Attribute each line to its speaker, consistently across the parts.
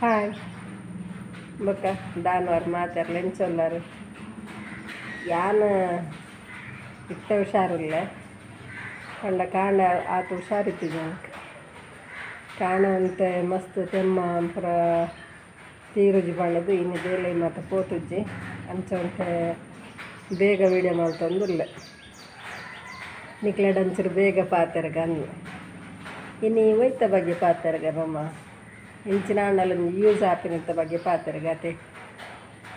Speaker 1: Hi ಬೊಕ್ಕ ದಾನ್ವಾರ್ ಮಾತೆರ್ಲ ಎಂಚೊಲ್ಲಾರು ಯಾನ್ ಇತ್ತೆ ಹುಷಾರಿಲ್ಲ ಪಂಡ ಕಾಂಡ ಆತ್ ಹುಷಾರಿತ್ತಿಜ ಕಾಣ ಅಂತೆ ಮಸ್ತ್ ತೆಮ್ಮ ಪೂರ ತೀರುಜಿ ಪಂಡದು ಇನಿ ಬೇಲೆ ಮಾತ ಪೋತುಜ್ಜಿ ಅಂಚ ಒಂತೆ ಬೇಗ ವೀಡಿಯೋ ಮಲ್ತೊಂದುಲ್ಲೆ ನಿಕ್ಲೆಡ ಒಂಚೂರು ಬೇಗ ಪಾತೆರ್ಗ ಅಂದ್ ಇನಿ ಒಯ್ತ ಬಗ್ಗೆ ಪಾತೆರ್ಗ ಬೊಮ್ಮ ಇಂಚಿನ ಆಂಡಲ ಒಂಜಿ ಯೂಸ್ ಆಪಿನಂತ ಬಗ್ಗೆ ಪಾತೆರ್ಗ ಅತೆ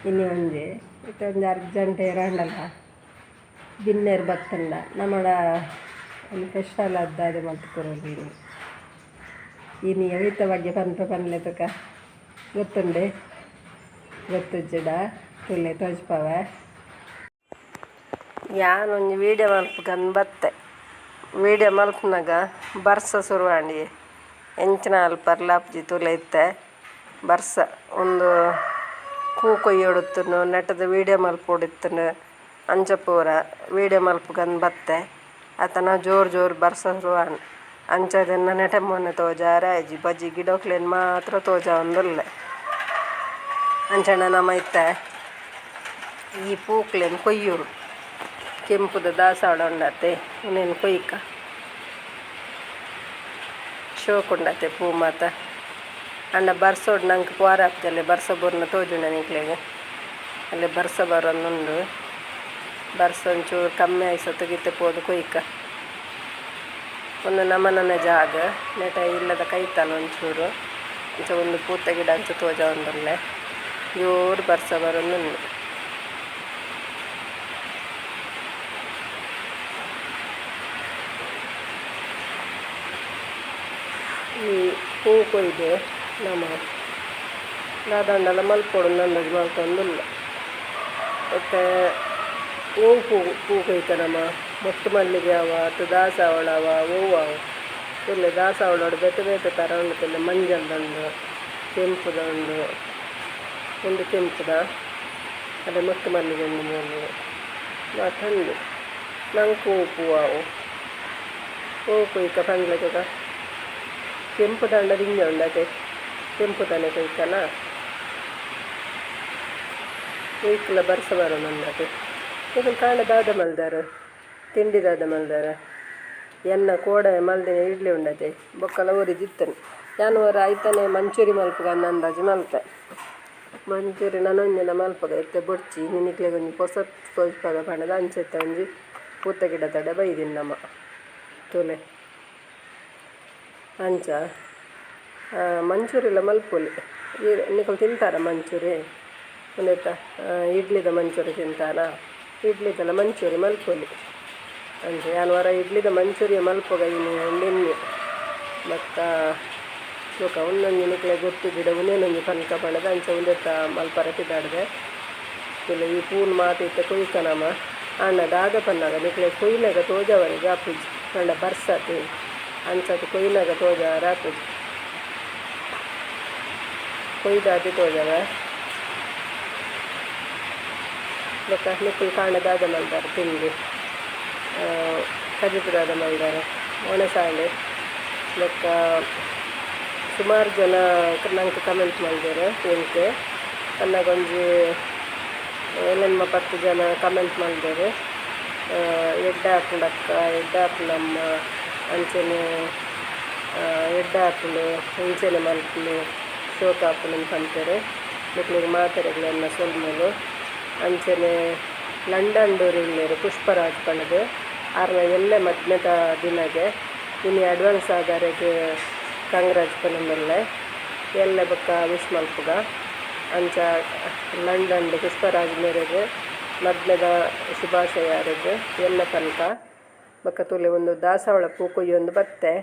Speaker 1: ಇನಿ ಒಂಜಿ ಇತ್ತೆ ಒಂಜಿ ಅರ್ಜೆಂಟ್ ಏರಾಂಡಲ ಬಿನ್ನೆರ್ ಬತ್ತುಂಡ ನಮಡ ಒಂಜಿ ಸ್ಪೆಷಲ್ ದಾದ ಮಲ್ತ್ ಕೊರೊಲಿ ಇನಿ ಇನಿ ಒಯ್ತ ಬಗ್ಗೆ ಪನ್ಪೆ ಪನ್ಲೆ ತುಕ ಗೊತ್ತುಂಡೆ ಗೊತ್ತುಜ್ಜಿಡ ತುಲೆ ತೋಜ್ಪಾವೆ ಯಾನ್ ಒಂಜಿ ವೀಡಿಯೋ ಮಲ್ಪುಗಂದ್ ಬತ್ತೆ ವೀಡಿಯೋ ಮಲ್ಪುನಗ ಬರ್ಸ ಸುರುವಾಂಡ್ ಎಂಚಿನ ಅಲ್ಪ ಪರ್ಲಾಪುಜಿ ತುಲೆ ಇತ್ತೆ ಬರ್ಸ ಉಂದು ಪೂ ಕೊಯ್ಯೊಡುತ್ತುಂಡು ನೆಟದ ವೀಡಿಯೋ ಮಲ್ಪೊಡಿತ್ತುಂಡು ಅಂಚ ಪೂರ ವೀಡಿಯೋ ಮಲ್ಪುಗಂದ್ ಬತ್ತೆ ಅತನ ಜೋರು ಜೋರು ಬರ್ಸ ಸುರುವಾಂಡ್ ಅಂಚ ನೆಟೆ ಮೊನ್ನೆ ತೋಜಾರೆ ಆಯ್ಜಿ ಬಜಿ ಗಿಡೊಕ್ಲೆನ್ ಮಾತ್ರ ತೋಜಾವೊಂದುಲ್ಲೆ ಅಂಚನೆ ನಮ ಇತ್ತೆ ಈ ಪೂಕ್ಲೆನ್ ಕೊಯ್ಯೊಡು ಕೆಂಪುದ ದಾಸಾವಳ ಉಂಡತೆ ಉಂದೆನ್ ಕೊಯ್ಕ ಶೋಕುಂಡತೆ ಪೂ ಮಾತ ಅಂಡ ಬರ್ಸೋಡು ನಂಕ್ ಪೋರ ಆಪುಜಲ್ಲೆ ಬರ್ಸ ಬೂರ್ನ ತೋಜುಂಡ ನಿಕ್ಲೆಗ್ ಅಲ್ಲೆ ಬರ್ಸ ಬರೊಂದುಂಡು ಬರ್ಸ ಒಂಚೂರು ಕಮ್ಮಿ ಆಯ್ಸೊತ್ತುಗ್ ಇತ್ತೆ ಪೋದು ಕೊಯ್ಕ ಉಂದು ನಮನನ ಜಾಗ ನೆಟ ಇಲ್ಲದ ಕೈತಲ್ ಒಂಚೂರು ಅಂಚ ಒಂದು ಪೂತ ಗಿಡ ಅಂಚ ತೋಜಾವೊಂದುಲ್ಲೆ ಜೋರು ಬರ್ಸ ಬರೊಂದುಂಡು ಈ ಪೂ ಕೊಯ್ದು ನಮ ದಾದಾಂಡಲ ಮಲ್ಪೊಡು ಅಂದಾಜು ಮಲ್ತೊಂದುಲ್ಲ ಬೊಕ್ಕ ಒವು ಪೂ ಪೂ ಕೊಯ್ಕ ನಮ ಮೊಟ್ಟು ಮಲ್ಲಿಗೆ ಆವ ಅತ್ತ್ ದಾಸವಾಳ ಆವ ಒವು ಆವು ತೂಲೆ ದಾಸವಾಳಡ್ ಬೇತೆ ಬೇತೆ ಥರ ಉಂಡು ತೂಲೆ ಮಂಜಲ್ದ ಉಂಡು ಕೆಂಪುದ ಉಂಡು ಉಂದು ಕೆಂಪುದ ಅದೇ ಮೊಟ್ಟು ಮಲ್ಲಿಗೆ ಉಂಡು ಮೂಲು ಮಾತ ಉಂಡು ನಂಕ್ ಒವು ಪೂ ಆವು ಒವು ಕೊಯ್ಕ ಪನ್ಲೆ ತುಕ ಕೆಂಪು ದಾಂಡ ದಿಂಜ ಉಂಡು ಅತೆ ಕೆಂಪು ದಾನೆ ಕೊಯ್ಕನ ಒಯ್ಕ್ಲ ಬರ್ಸ ಬರೊಂದುಂಡು ಅತೆ ನಿಕುಲು ಕಾಂಡೆ ದಾದ ಮಲ್ದರ್ ತಿಂಡಿ ದಾದ ಮಲ್ದರ್ ಎನ್ನ ಕೋಡೆ ಮಲ್ದಿನ ಇಡ್ಲಿ ಉಂಡತೆ ಬೊಕ್ಕಲ ಒರಿದಿತ್ತುಂಡು ಯಾನ್ ಒರ ಐತನೆ ಮಂಚೂರಿ ಮಲ್ಪುಗ ಅಂದ್ ಅಂದಾಜು ಮಲ್ತೆ ಮಂಚೂರಿ ನನೊಂಜಿನ ಮಲ್ಪುಗ ಇತ್ತೆ ಬೊಡ್ಚಿ ಇನಿ ನಿಕ್ಲೆಗ್ ಒಂಜಿ ಪೊಸ ತೋಜ್ಪಾಗ ಪಂಡದ ಅಂಚ ಇತ್ತೆ ಒಂಜಿ ಪೂತ ಗಿಡತಡೆ ಬೈದಿನಿ ನಮ ತೂಲೆ ಅಂಚ ಮಂಚೂರಿಲ ಮಲ್ಪೊಲಿ ನಿಕುಲು ತಿಂತಾರ ಮಂಚೂರಿ ಉಂದೆತ ಇಡ್ಲಿದ ಮಂಚೂರಿ ತಿಂತಾರ ಇಡ್ಲಿದಲ ಮಂಚೂರಿ ಮಲ್ಪೊಲಿ ಅಂಚ ಯಾನ್ ಒರ ಇಡ್ಲಿದ ಮಂಚೂರಿ ಮಲ್ಪುಗ ಇನಿ ಎನ್ನಿ ಬೊಕ್ಕ ಬೊಕ ಉಂದೊಂಜಿ ನಿಕ್ಲೆಗ್ ಗೊತ್ತುಜ್ಜಿಡ ಉಂದೆನೊಂಜಿ ಪನ್ಕ ಪಂಡದ ಅಂಚ ಉಂದೆತ ಮಲ್ಪರೆ ಪಿದಾಡ್ದೆ ತೂಲೆ ಈ ಪೂನ್ ಮಾತ ಇತ್ತೆ ಕೊಯ್ಕ ನಮ ಆಂಡ ದಾದ ಪನ್ನಗ ನಿಕ್ಲೆಗ್ ಕೊಯ್ನಗ ತೋಜವರೆಗ್ ಆಪುಜಿ ಪಂಡ ಬರ್ಸತೆ ಅಂಚಾದ್ ಕೊಯ್ನಗ ತೋಜಾವರೆ ಆಪುಜಿ ಕೊಯ್ದಾದ್ ತೋಜವೆ ಬೊಕ್ಕ ನಿಕುಲು ಕಾಂಡೆ ದಾದ ಮಲ್ದರ್ ತಿಂಡಿ ಕಜಿಪು ದಾದ ಮಲ್ದರ್ ಒಣಸಾಂಡ್ ಬೊಕ್ಕ ಸುಮಾರು ಜನ ನಂಕ್ ಕಮೆಂಟ್ ಮಲ್ದೆರ್ ಎಂಕ್ ಪನ್ನಗ ಒಂಜಿ ಏಳೆನ್ಮ 10 ಜನ ಕಮೆಂಟ್ ಮಲ್ದೆರ್ ಎಡ್ಡೆ ಆಪುಂಡು ಅಕ್ಕ ಎಡ್ಡೆ ಆಪುಂಡಮ್ಮ ಅಂಚನೆ ಎಡ್ಡೆ ಆಪುಂಡು ಇಂಚನೆ ಮಲ್ಪುಲೆ ಶೋಕು ಆಪುಂಡು ಪನ್ಪೆರ್ ನಿಕ್ಲೆಗ್ ಮಾತೆರೆಗ್ಲ ಎನ್ನ ಸೊಲ್ಮೆಲು ಅಂಚನೆ ಲಂಡನ್ ಉಲ್ಲೆರ್ ಪುಷ್ಪರಾಜ್ ಪಂಡ್ದ್ ಆರ್ನ ಎಲ್ಲೆ ಮದ್ಮೆದ ದಿನಗೆ ಇನಿ ಅಡ್ವಾನ್ಸ್ ಆದ್ ಕಂಗ್ರಾಟ್ಸ್ ಪನೊಂದುಲ್ಲೆ ಎಲ್ಲೆ ಬೊಕ್ಕ ವಿಶ್ ಮಲ್ಪುಗ ಅಂಚ ಲಂಡನ್ ಪುಷ್ಪರಾಜ್ ಮೇರೆಗ್ ಮದ್ಮೆದ ಶುಭಾಶಯ ಆರೆಗ್ ಎಲ್ಲೆ ಪನ್ಪ ಬೊಕ್ಕ ತೂಲೆ ಉಂದು ದಾಸವಾಳ ಪೂ ಕೊಯ್ಯೊಂದು ಬತ್ತೆ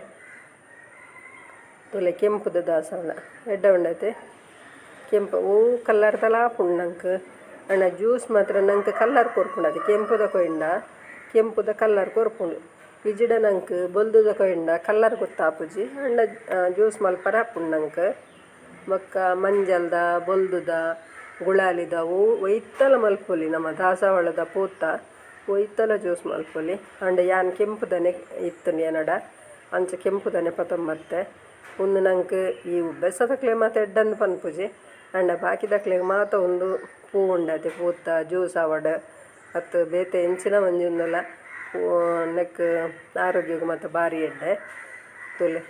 Speaker 1: ತೂಲೆ ಕೆಂಪುದ ದಾಸವಾಳ ಎಡ್ಡೆ ಉಂಡತೆ ಕೆಂಪು ಒವು ಕಲರ್ ದಲ ಆಪುಂಡು ನಂಕ್ ಆಂಡ ಜ್ಯೂಸ್ ಮಾತ್ರ ನಂಕ್ ಕಲರ್ ಕೊರ್ಪುಂಡು ಅತೆ ಕೆಂಪುದ ಕೊಯಿಂಡ ಕೆಂಪುದ ಕಲರ್ ಕೊರ್ಪುಂಡು ಇಜ್ಜಿಡ ನಂಕ್ ಬೊಲ್ದುದ ಕೊಯಿಂಡ ಕಲರ್ ಗೊತ್ತಾಪುಜಿ ಆಂಡ ಜ್ಯೂಸ್ ಮಲ್ಪರೆ ಆಪುಂಡು ನಂಕ್ ಬೊಕ್ಕ ಮಂಜಲ್ದ ಬೊಲ್ದುದ ಗುಳಾಲಿದ ಒವು ಒಯ್ತಲ ಮಲ್ಪೊಲಿ ನಮ ದಾಸವಾಳದ ಪೂತ ಒಯ್ತಲ ಜ್ಯೂಸ್ ಮಲ್ಪೊಲಿ ಆಂಡ ಯಾನ್ ಕೆಂಪುದನೆ ಇತ್ತುಂಡು ಎನಡ ಅಂಚ ಕೆಂಪುದನೆ ಪತೊಂಬತ್ತೆ. ಉಂದು ನಂಕ್ ಈ ಉಬ್ಬೆಸದಕ್ಲೆ ಮಾತ ಎಡ್ಡಂದ್ ಪನ್ಪುಜಿ ಆಂಡ ಬಾಕಿದಕ್ಲೆಗ್ ಮಾತ ಉಂದು ಪೂ ಉಂಡತೆ ಪೂತ ಜ್ಯೂಸ್ ಆವಡ್ ಅತ್ತ್ ಬೇತೆ ಎಂಚಿನ ಒಂಜಿ ಉಂಡಲ ನೆಕ್ಕ್ ಆರೋಗ್ಯಗ್ ಮಾತ ಬಾರಿ ಎಡ್ಡೆ ತೂಲೆ.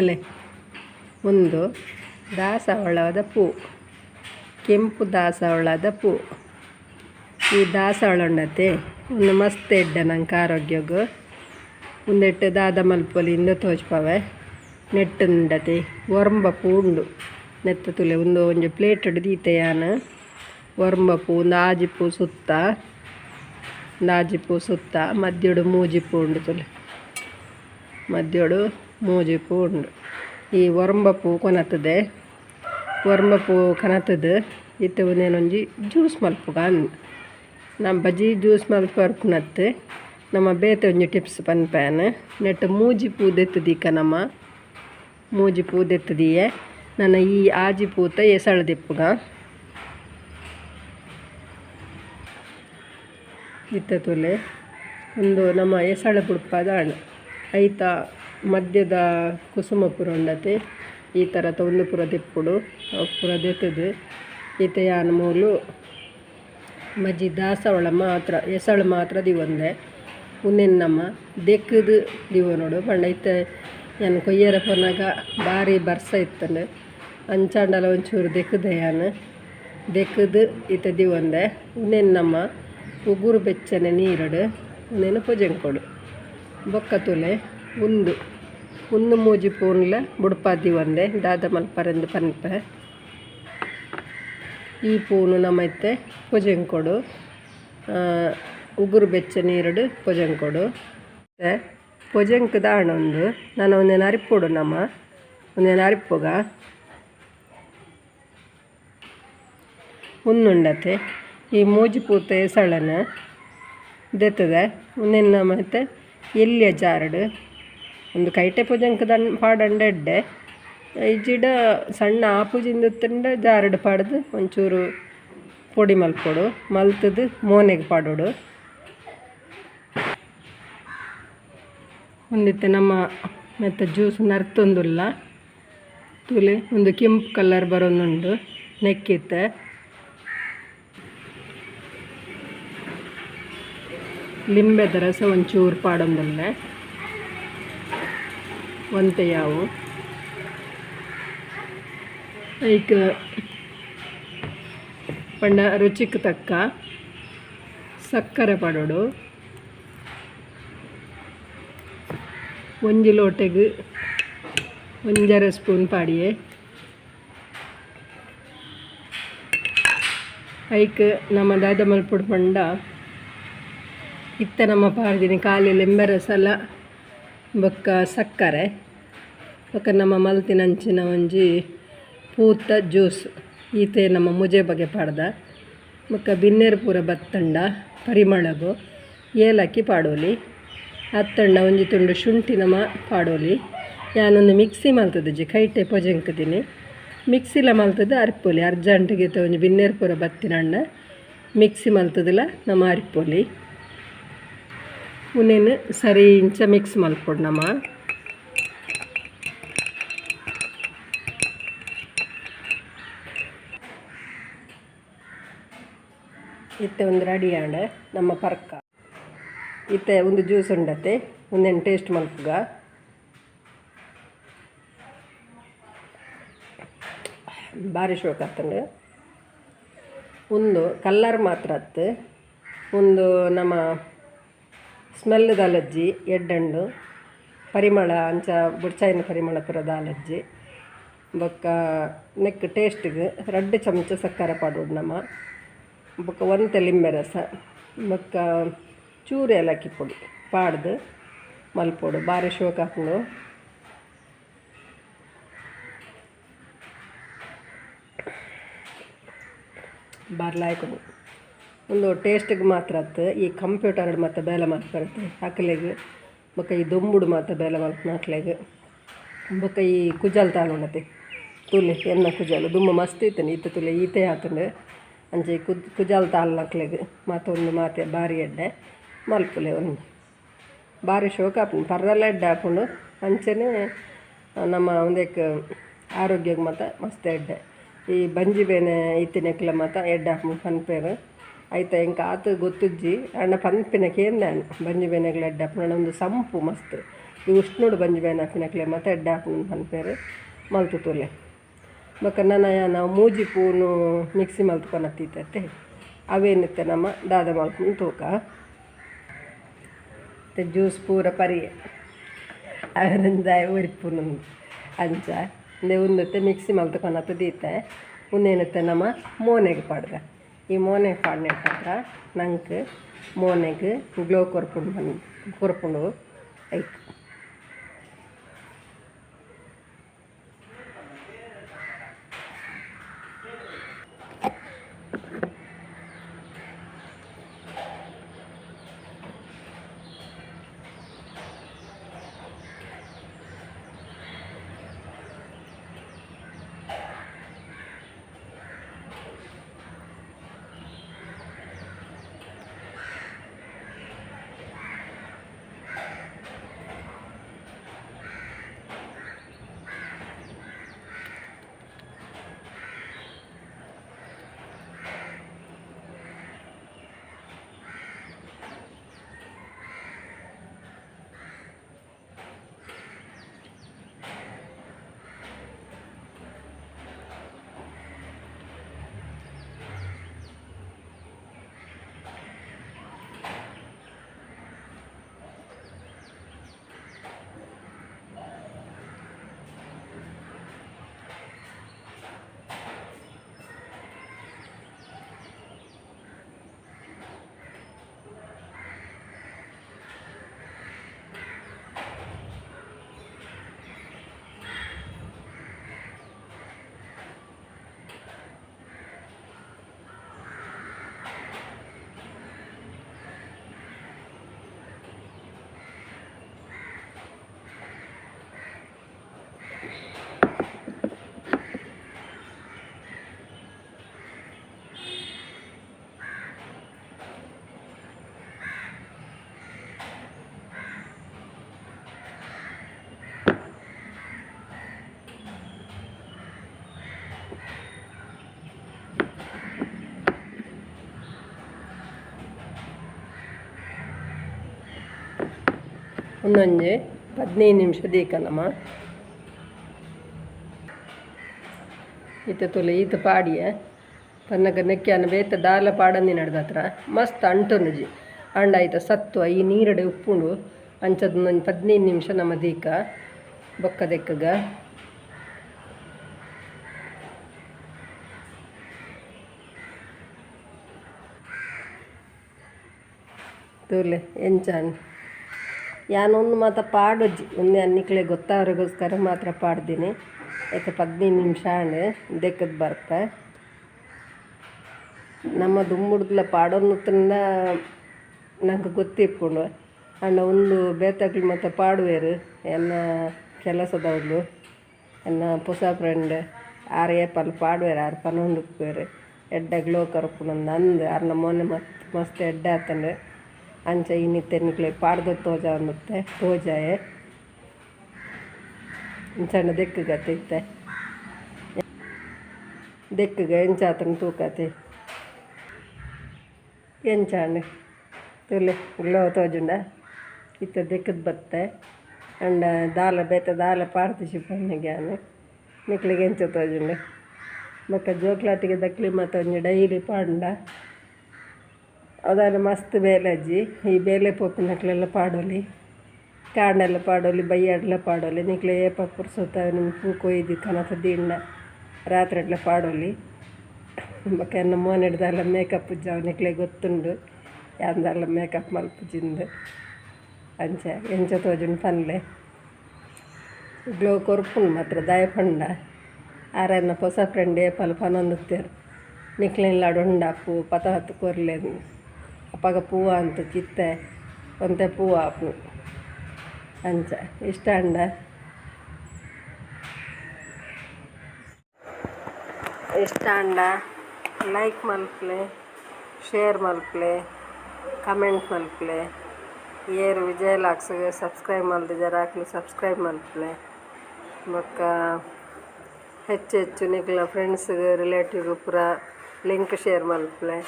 Speaker 1: ಅಲೆ ಉಂದು ದಾಸವಾಳದ ಪೂ, ಕೆಂಪು ದಾಸವಾಳದ ಪೂ. ಈ ದಾಸವಾಳ ಉಂಡತೆ ಉಂದು ಮಸ್ತ್ ಎಡ್ಡೆ ನಂಕ್ ಆರೋಗ್ಯಗ್. ಉಂದೆಟ್ ದಾದ ಮಲ್ಪೊಲಿ ಇಂದ್ ತೋಜ್ಪಾವೆ. ನೆಟ್ಟ್ ಉಂಡತೆ ಒರ್ಂಬ ಪೂ ಉಂಡು ನೆತ್ತ ತೂಲೆ ಉಂದು ಒಂಜಿ ಪ್ಲೇಟ್ ಡ್ ದೀತೆ ಯಾನ್. ಒರ್ಂಬ ಪೂ ಉಂದು ಆಜಿ ಪೂ ಸುತ್ತ, ಉಂದು ಆಜಿ ಪೂ ಸುತ್ತ ಮದ್ಯೊಡು ಮೂಜಿ ಪೂ ಉಂಡು ತೂಲೆ, ಮದ್ಯೊಡು ಮೂಜಿ ಪೂ ಉಂಡು. ಈ ಒರ್ಂಬ ಪೂ ಕೊನತುದೆ, ಒರ್ಂಬ ಪೂ ಕನತುದು ಇತ್ತೆ ಉಂದೆನೊಂಜಿ ಜ್ಯೂಸ್ ಮಲ್ಪುಗ ಅಂದ್. ನಾ ಬಜಿ ಜ್ಯೂಸ್ ಮಲ್ಪುನತ್ ನಮ್ಮ ಬೇತೆ ಒಂಜಿ ಟಿಪ್ಸ್ ಪನ್ಪೇನ್. ನೆಟ್ ಮೂಜಿ ಪೂ ದೆತ್ತುದೀಕ ನಮ, ಮೂಜಿ ಪೂ ದೆತ್ತುದೀಯೆ ನನ ಈ ಆಜಿ ಪೂತ ಎಸಳು ದೆಪ್ಪುಗ. ಇತ್ತೆ ತೂಲೆ ಉಂದು ನಮ್ಮ ಎಸಳು ಬುಡ್ಪದಾಂಡ್. ಐತ ಮಧ್ಯದ ಕುಸುಮ ಪೂರ ಉಂಡತೆ ಈ ಥರತ ಉಂದು ಪೂರ ದೆಪ್ಪುಡು ಪೂರ ದೆತ್ತುದು ಇತ್ತೆ ಯಾನ್ ಮೂಲು ಬಜಿ ದಾಸವಾಳ ಮಾತ್ರ ಎಸಳು ಮಾತ್ರ ದಿವೊಂದೆ. ಉಂದೆನ್ ನಮ ದೆಕ್ಕುದು ದಿವೊನೊಡು ಪಂಡ ಇತ್ತೆ ಯಾನ್ ಕೊಯ್ಯರೆ ಪೋನಗ ಬಾರಿ ಬರ್ಸ ಇತ್ತುಂಡು ಅಂಚಾಂಡಲ ಒಂಚೂರು ದೆಕ್ಕುದೆ ಯಾನ್, ದೆಕ್ಕುದು ಇತ್ತೆ ದಿವೊಂದೆ. ಉಂದೆನ್ ನಮ ಉಗುರು ಬೆಚ್ಚನೆ ನೀರುಡು ಉಂದೆನ್ ಪೊಜೆಂಕೊಡು. ಬೊಕ್ಕ ತೂಲೆ ಉಂದು ಉಂದು ಮೂಜಿ ಪೂನ್ಲ ಬುಡ್ಪಾದ್ ದಿವೊಂದೆ ದಾದ ಮಲ್ಪರೆಂದ್ ಪನ್ಪೆ. ಈ ಪೂನು ನಮ ಇತ್ತೆ ಪೊಜೆಂಕೊಡು, ಉಗುರು ಬೆಚ್ಚ ನೀರುಡು ಪೊಜೆಂಕೊಡು. ಪೊಜೆಂಕ್ ದಾಣ ಉಂದು ನನ ಉಂದೆನ್ ಅರಿಪೊಡು ನಮ, ಉಂದೆನ್ ಅರಿಪುಗ. ಉಂದುಂಡತೆ ಈ ಮೂಜಿ ಪೂತ ಎಸಳನ್ ದೆತ್ತದೆ ಉಂದೆನ್ ನಮ ಇತ್ತೆ ಎಲ್ಯ ಜಾರ್ಡ್ ಉಂದು ಕೈಟೆ ಪೊಜೆಂಕ್ ದನ್ ಪಾಡಂಡ ಎಡ್ಡೆ, ಇಜ್ಜಿಡ ಸಣ್ಣ ಆಪುಜಿಂದ್ ಇತ್ತುಂಡ ಜಾರ್ಡ್ ಪಾಡ್ದು ಒಂಚೂರು ಪೊಡಿ ಮಲ್ಪೊಡು, ಮಲ್ತುದು ಮೋನೆಗ್ ಪಾಡೊಡು. ಉಂದಿತ್ತೆ ನಮ್ಮ ಮೆತ್ತ ಜ್ಯೂಸ್ ನರ್ತೊಂದುಲ್ಲ ತೂಲೆ, ಉಂದು ಕೆಂಪು ಕಲರ್ ಬರೊಂದುಂಡು ನೆಕ್ಕಿತ್ತೆ. ಲಿಂಬೆದ ರಸ ಒಂಚೂರು ಪಾಡೊಂದುಲ್ಲೆ ಒಂತೆ ಯಾವು. ಐಕ್ ಪಂಡ ರುಚಿಕ್ ತಕ್ಕ ಸಕ್ಕರೆ ಪಾಡೊಡು. ಒಂಜಿ ಲೋಟೆಗ್ ಒಂಜರೆ ಸ್ಪೂನ್ ಪಾಡಿಯೆ. ಐಕ್ ನಮ ದಾದ ಮಲ್ಪೊಡು ಪಂಡ ಇತ್ತೆ ನಮ್ಮ ಪಾಡ್ದಿನಿ ಖಾಲಿ ಲಿಂಬೆ ರಸಲ ಬೊಕ್ಕ ಸಕ್ಕರೆ ಬೊಕ್ಕ ನಮ್ಮ ಮಲ್ತಿನಂಚಿನ ಒಂಜಿ ಪೂತ ಜ್ಯೂಸ್ ಈತೆ ನಮ್ಮ ಮುಜೆ ಬಗೆ ಪಾಡ್ದ. ಬೊಕ್ಕ ಬಿನ್ನೆರ್ ಪೂರ ಬತ್ತಂಡ ಪರಿಮಳಗು ಏಲಕ್ಕಿ ಪಾಡೊಲಿ, ಅತ್ತಂಡ ಒಂಜಿ ತುಂಡು ಶುಂಠಿ ನಮ ಪಾಡೊಲಿ. ಯಾನೊಂದು ಮಿಕ್ಸಿ ಮಲ್ತುದುಜಿ ಕೈಟೆ ಪೊಜೆಂಕುದಿನಿ, ಮಿಕ್ಸಿಲ ಮಲ್ತುದು ಅರ್ಪೊಲಿ. ಅರ್ಜೆಂಟ್ಗೆ ಒಂಜಿ ಬಿನ್ನೆರ್ ಪೂರ ಬತ್ತಿನಂಡ ಮಿಕ್ಸಿ ಮಲ್ತುದುಲ ನಮ ಅರ್ಪೊಲಿ. ಉಂದೆನ್ ಸರಿ ಇಂಚ ಮಿಕ್ಸ್ ಮಲ್ಪೊಡು ನಮ. ಇತ್ತೆ ಒಂದು ರೆಡಿ ಆಂಡ್ ನಮ್ಮ ಪರ್ಕ. ಇತ್ತೆ ಒಂದು ಜ್ಯೂಸ್ ಉಂಡತೆ ಉಂದೆನ್ ಟೇಸ್ಟ್ ಮಲ್ಪುಗ. ಬಾರಿ ಶೋಕ್ ಆತುಂಡು. ಉಂದು ಕಲ್ಲರ್ ಮಾತ್ರ ಅತ್ತು, ಉಂದು ನಮ್ಮ ಸ್ಮೆಲ್ ದಾಲಜ್ಜಿ ಎಡ್ಡಂಡು ಪರಿಮಳ ಅಂಚ ಬುಡ್ಚಾಯಿನ ಪರಿಮಳ ಪೂರ ದಾಲಜ್ಜಿ. ಬೊಕ್ಕ ನೆಕ್ ಟೇಸ್ಟ್ಗ್ ರಡ್ಡ್ ಚಮಚ ಸಕ್ಕರೆ ಪಾಡೊಡು ನಮ, ಬೊಕ್ಕ ಒಂತೆ ಲಿಂಬೆ ರಸ ಬೊಕ್ಕ ಚೂರು ಏಲಕ್ಕಿ ಪೊಡಿ ಪಾಡ್ದು ಮಲ್ಪೊಡು. ಬಾರಿ ಶೋಕ್ ಆಪುಂಡು. ಬಾರಿ ಲಾಯ್ಕ್ ಉಂದು ಟೇಸ್ಟ್ಗೆ ಮಾತ್ರ ಅತ್ತು, ಈ ಕಂಪ್ಯೂಟರ್ ಮಾತ ಬೇಲೆ ಮಲ್ಪರತೆ ಅಕ್ಲೆಗ್, ಬೊಕ್ಕ ಈ ದೊಂಬುಡು ಮಾತ ಬೇಲೆ ಮಲ್ಪುನ ಅಕ್ಲೆಗ್, ಬೊಕ್ಕ ಈ ಕುಜಲ್ ತಾನುಂಡತೆ ತೂಲೆ ಎನ್ನ ಕುಜಲ್ ದುಂಬು ಮಸ್ತ್ ಇತ್ತುಂಡು ಇತ್ತೆ ತೂಲೆ ಈತೆ ಆತುಂಡು. ಅಂಚೆ ಕುಜಲ್ ತಾಲ್ನಕ್ಲೆಗ್ ಮಾತ ಉಂದು ಮಾತೆ ಬಾರಿ ಎಡ್ಡೆ ಮಲ್ಪುಲೆ ಉಂದು ಬಾರಿ ಶೋಕ ಆಪುಂಡು ಪರ್ರಲ ಎಡ್ಡೆ ಆಪುಂಡು ಅಂಚನೆ ನಮ್ಮ ಉಂದೆಕ್ ಆರೋಗ್ಯಗ್ ಮಾತ ಮಸ್ತ್ ಎಡ್ಡೆ ಈ ಬಂಜಿ ಬೇನೆ ಇತ್ತಿನಕ್ಲೆ ಮಾತ ಎಡ್ಡೆ ಆಪುಂಡು ಪನ್ಪೆರ್ ಐತ ಎಂಕ್ ಆತ್ ಗೊತ್ತುಜ್ಜಿ ಆಂಡ ಪನ್ಪಿನ ಕೇಂದಾನ್ ಬಂಜಿ ಬೇನೆಗ್ಲ ಎಡ್ಡೆ ಆಪುಂಡು ಉಂದು ಸಂಪು ಮಸ್ತ್ ಈ ಉಷ್ಣೋಡು ಬಂಜಿ ಬೇನೆ ಆಪಿನಕ್ಲೆ ಮಾತ ಎಡ್ಡೆ ಆಪುಂಡು ಪನ್ಪೆರ್ ಮಲ್ತು ತೂಲೆ ಬೊಕ್ಕ ನನ ನಾವು ಮೂಜಿ ಪೂನು ಮಿಕ್ಸಿ ಮಲ್ತ್ ಕೊನತ್ತಿತ್ತತೆ ಅವೇನಿತ್ತೆ ನಮ್ಮ ದಾದ ಮಲ್ಪುನು ತೂಕ ಜ್ಯೂಸ್ ಪೂರ ಪರಿಯೆ ಅವರಿಂದ ಒರಿಪುನು ಅಂಚ ಇಂದೆ ಉಂದತ್ತೆ ಮಿಕ್ಸಿ ಮಲ್ತ್ ಕೊನತ್ತು ದೀತೆ ಉಂದೇನತ್ತೆ ನಮ್ಮ ಮೋನೆಗ್ ಪಾಡ್ದ ಈ ಮೋನೆಗ್ ಪಾಡ್ನೆಟ್ಟ ನಂಕ್ ಮೋನೆಗ್ ಗ್ಲೋ ಕೊರ್ಪುಂಡು ಕೊರ್ಪುಂಡು ಐಕ್ ಒಂದೊಂಜಿ 15 ನಿಮಿಷ ದೀಕನಮ್ಮ ಈತ ತುಲೆ ಈತ ಪಾಡಿಯ ಪನ್ನಗ ನೆಕ್ಕಿಯನ್ನ ಬೇತ ದಾಲ ಪಾಡಂದಿ ನಡ್ದತ್ರ ಮಸ್ತ್ ಅಂಟೊನುಜಿ ಅಂಡ ಐತ ಸತ್ವ ಈ ನೀರಡೆ ಉಪ್ಪುಂಡು ಅಂಚದ ಒಂಜಿ 15 ನಿಮಿಷ ನಮ್ಮ ದೀಕ ಬೊಕ್ಕ ದೆಕ್ಕಗ ತೂಲೆ ಎಂಚಾನ್ ಯಾನೊಂದು ಮಾತ ಪಾಡೊಜ್ಜಿ ಒಂದೇ ಅನ್ನಿಕ್ಲೆ ಗೊತ್ತಾವ್ರಿಗೋಸ್ಕರ ಮಾತ್ರ ಪಾಡ್ದೀನಿ ಯಾಕೆ 15 ನಿಮಿಷ ಆಂಡ್ ದೆಕ್ಕದ್ ಬರ್ತೆ ನಮ್ಮ ದುಂಬುಡ್ಲ ಪಾಡೊಂದುತ್ತಿಂದ ನಂಗೆ ಗೊತ್ತಿಪ್ಪುಂಡು ಅಂಡ ಒಂದು ಬೇತಕ್ಲು ಮತ್ತು ಪಾಡುವೇರು ಎನ್ನ ಕೆಲಸದವ್ಲು ಎನ್ನ ಪೊಸ ಫ್ರೆಂಡ್ ಆರು ಏಪಲ್ ಪಾಡುವೇರು ಆರು ಪನೊಂದುಪ್ಪೇರು ಎಡ್ಡೆ ಗ್ಲೋ ಕರ್ಪುನಂದು ಅಂದು ಆರ್ನ ಮೊನ್ನೆ ಮಸ್ತ್ ಮಸ್ತ್ ಎಡ್ಡೆ ಆತಂಡು ಅಂಚ ಇನ್ನಿತ್ತೆ ನಿಕ್ಲೆ ಪಾಡ್ದ ತೋಜ ಅನ್ನುತ್ತೆ ತೋಜಾಯೆ ಇಂಚಣ್ಣ ದೆಕ್ಕಗತ್ತೆ ಇತ್ತೆ ದೆಕ್ಕಗ ಎಂಚಾತನ ತೂಕತೆ ಎಂಚಾಂಡ್ ತುಲೆ ಗ್ಲೋ ತೋಜುಂಡ ಇತ್ತ ದೆಕ್ಕದ ಬತ್ತೆ ಅಂಡ ದಾಲ ಬೇತ ದಾಲ ಪಾಡ್ದು ಶಿಪನ್ನಿಗೆ ನಿಕ್ಲಿಗೆ ಎಂಚ ತೋಜುಂಡು ಬೊಕ್ಕ ಜೋಕ್ಲಾಟಿಗೆ ದಕ್ಲಿ ಮತ್ತು ಒಂಜಿ ಡೈಲಿ ಪಾಡುಂಡ ಅದಾನ ಮಸ್ತ್ ಬೇಲೆ ಅಜ್ಜಿ ಈ ಬೇಲೆ ಪೋಪಿನಕ್ಲೆಲ್ಲ ಪಾಡೊಲಿ ಕಾಂಡೆಲ್ಲ ಪಾಡೊಲಿ ಬಯ್ಯಾಡ್ಲ ಪಾಡೊಲಿ ನಿಕ್ಲೆ ಏಪ ಪುರ್ಸೊತ್ತ ನಿಮ್ಗೆ ಪೂ ಕೊಯ್ದು ಕನತ ದಿಂಡ ರಾತ್ರಿ ಪಾಡೊಲಿ ಬೊಕ್ಕ ಎನ್ನ ಮೋನೆಡ್ದಲ್ಲ ಮೇಕಪ್ ಜಾವ್ ನಿಕ್ಲೆ ಗೊತ್ತುಂಡು ಯಾಂದಲ್ಲ ಮೇಕಪ್ ಮಲ್ಪುಜಿಂದು ಅಂಚ ಎಂಚ ತೋಜುಂಡು ಪನ್ಲೆ ಗ್ಲೋ ಕೊರ್ಪುಂಡು ಮಾತ್ರ ದಾಯ ಪಂಡ ಆರನ್ನ ಹೊಸ ಫ್ರೆಂಡ್ ಏಪಲ್ ಪನೊಂದುತ್ತೇರು ನಿಕ್ಲೆನ್ಲಾಡ್ ಉಂಡ ಪೂ ಪತ ಹತ್ತು ಕೊರ್ಲೆ ಅಪ್ಪಗ ಪೂವ ಅಂತ ಕಿತ್ತೆ ಒಂತೆ ಪೂವ ಆಪು ಅಂಚ ಇಷ್ಟ ಅಂಡ ಇಷ್ಟ ಅಂಡ ಲೈಕ್ ಮನ್ಪುಲೆ ಶೇರ್ ಮನ್ಪುಲೆ ಕಮೆಂಟ್ ಮನ್ಪುಲೆ. ಏರ್ ವಿಜಯ್ ವ್ಲೋಗ್ಸ್ ಗ್ ಸಬ್ಸ್ಕ್ರೈಬ್ ಮಲ್ದಿಜರ ಅಕುಲು ಸಬ್ಸ್ಕ್ರೈಬ್ ಮನ್ಪುಲೆ. ಬೊಕ್ಕ ಹೆಚ್ಚು ಹೆಚ್ಚು ನಿಕ್ಲೆನ ಫ್ರೆಂಡ್ಸ್ ಗ್ ರಿಲೇಟಿವ್ ಗ್ ಪೂರ ಲಿಂಕ್ ಶೇರ್ ಮನ್ಪುಲೆ.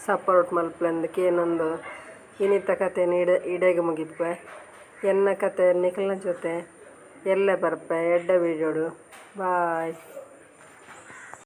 Speaker 1: ಸಪೋರ್ಟ್ ಮನ್ಪುಲೆ ಕೇನೊಂದು ಇನಿತ ಕಥೆನ್ ಇಡೆ ಇಡೆಗ್ ಮುಗಿಪುವೆ. ಎನ್ನ ಕತೆ ನಿಕಲ್ನ ಜೊತೆ ಎಲ್ಲೆ ಬರ್ಪೆ ಎಡ್ಡೆ ವಿಡಿಯೋ ಡು. ಬಾಯ್.